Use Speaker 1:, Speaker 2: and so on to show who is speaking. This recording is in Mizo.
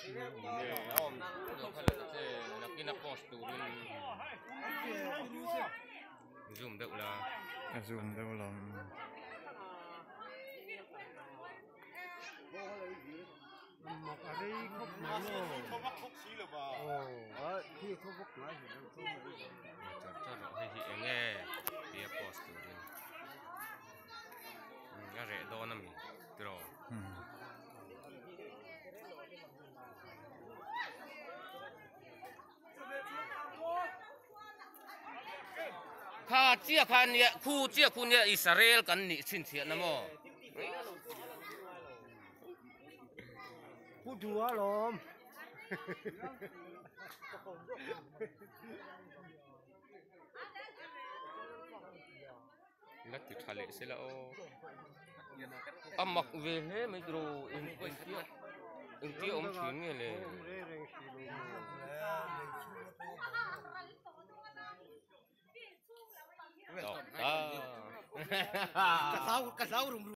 Speaker 1: Nge a awm lo kha la ta che nakina post turin zoom deuh la.
Speaker 2: A zoom deuh lo.
Speaker 1: Char char rawh hei hi eng nge tia post turin a reh dawn a mi tiraw. Kha chiah kha nia khu chiah khu nia Israel kan nih chhinchhiahna maw.
Speaker 3: Pu duh a lawm.
Speaker 1: La ti tha leh se la aw. A mak ve hle mai tiraw eng engtia engtia awm thin nge le.
Speaker 3: Ka hlau ka hlau rum rum.